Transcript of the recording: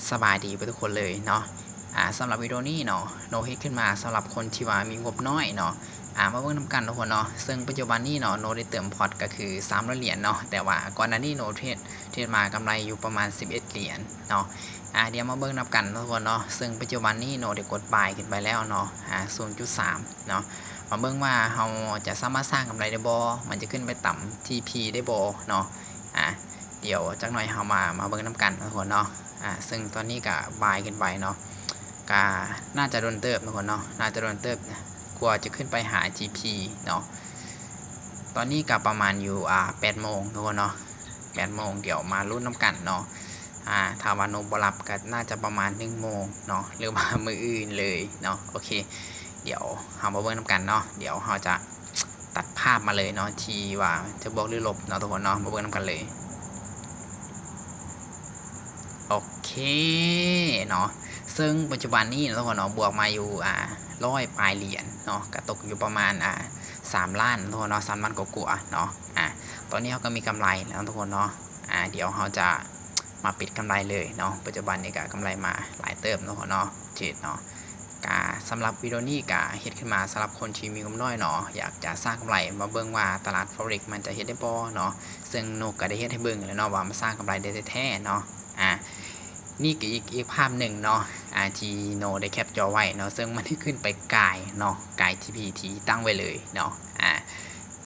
ສະບາຍດີເບິດທຸກຄົນເລີຍເນາະ. ອາ ສຳລັບວິດີໂອນີ້ເນາະ ໂນເຮັດຂຶ້ນມາສຳລັບຄົນທີ່ວ່າມີງົບນ້ອຍເນາະ. ອາ ມາເບິ່ງນຳກັນທຸກຄົນເນາະ. ເຊິ່ງປັດຈຸບັນນີ້ເນາະ ໂນໄດ້ເຕີມພອດກໍຄືສາມຮ້ອຍຫຼຽນເນາະ, ແຕ່ວ່າກ່ອນໜ້ານີ້ໂນເທຣດ ເທຣດມາກຳໄລຢູ່ປະມານສິບເອັດຫຼຽນເນາະ. ອາ ດຽວມາເບິ່ງນຳກັນເນາະທຸກຄົນເນາະ. ເຊິ່ງປັດຈຸບັນນີ້ໂນໄດ້ກົດບາຍຂຶ້ນໄປແລ້ວເນາະ ອາ ສູນຈຸດສາມເນາະ. ມາເບິ່ງວ່າເຮົາຈະສາມາດສ້າງກຳໄລໄດ້ບໍ່? ມັນຈະຂຶ້ນໄປຕຳທີພີໄດ້ບໍ່ເນາະ? ອາ ດຽວຈັກໜ້ອຍເຮົາມາ ມາເບິ່ງນຳກັນເນາະທຸກຄົນເນາະ. ອາ ເຊິ່ງຕອນນີ້ກະບາຍຂຶ້ນໄປເນາະ ກະໜ້າຈະດົນເຕີບເນາະທຸກຄົນເນາະ, ໜ້າຈະດົນເຕີບກວ່າຈະຂຶ້ນໄປຫາທີພີເນາະ. ຕອນນີ້ກະປະມານຢູ່ ອາ ແປດໂມງເນາະທຸກຄົນເນາະ, ແປດໂມງ. ດຽວມາລຸ້ນນຳກັນເນາະ. ອາ ຖ້າວ່າໂນບໍ່ຫຼັບກະໜ້າຈະປະມານໜຶ່ງໂມງເນາະ ຫຼືວ່າມື້ອື່ນເລີຍເນາະ. ໂອເຄ ດຽວເຮົາມາເບິ່ງນຳກັນເນາະ. ດຽວເຮົາຈະ ຕັດພາບມາເລີຍເນາະ ທີ່ວ່າຈະບວກຫຼືລົບເນາະທຸກຄົນເນາະ. ມາເບິ່ງນຳກັນເລີຍ. ໂອເຄເນາະ, ເຊິ່ງປັດຈຸບັນນີ້ເນາະທຸກຄົນເນາະ ບວກມາຢູ່ ອາ ຮ້ອຍປາຍຫຼຽນເນາະ, ກະຕົກຢູ່ປະມານ ອາ ສາມລ້ານເນາະທຸກຄົນເນາະ, ສາມລ້ານກວ່າໆເນາະ. ອາ ຕອນນີ້ເຮົາກໍມີກຳໄລແລ້ວເນາະທຸກຄົນເນາະ. ອາ ດຽວເຮົາຈະມາປິດກຳໄລເລີຍເນາະ. ປັດຈຸບັນນີ້ກະກຳໄລມາຫຼາຍເຕີບເນາະທຸກຄົນເນາະ ເທຣດເນາະ. ກະສຳລັບວິດີໂອນີ້ກະເຮັດຂຶ້ນມາສຳລັບຄົນທີ່ມີງົບນ້ອຍເນາະ ຢາກຈະສ້າງກຳໄລ ມາເບິ່ງວ່າຕະຫຼາດ Forex ມັນຈະເຮັດໄດ້ບໍ່ເນາະ. ເຊິ່ງໂນກະໄດ້ເຮັດໃຫ້ເບິ່ງແລ້ວເນາະວ່າມັນສ້າງກຳໄລໄດ້ແທ້ໆເນາະ. ອາ ນີ້ກະອີກ ອີກພາບໜຶ່ງເນາະ ອາ ທີ່ໂນໄດ້ແຄັບຈໍໄວ້ເນາະ, ເຊິ່ງມັນໄດ້ຂຶ້ນໄປກາຍເນາະ ກາຍທີພີທີ່ຕັ້ງໄວ້ເລີຍເນາະ.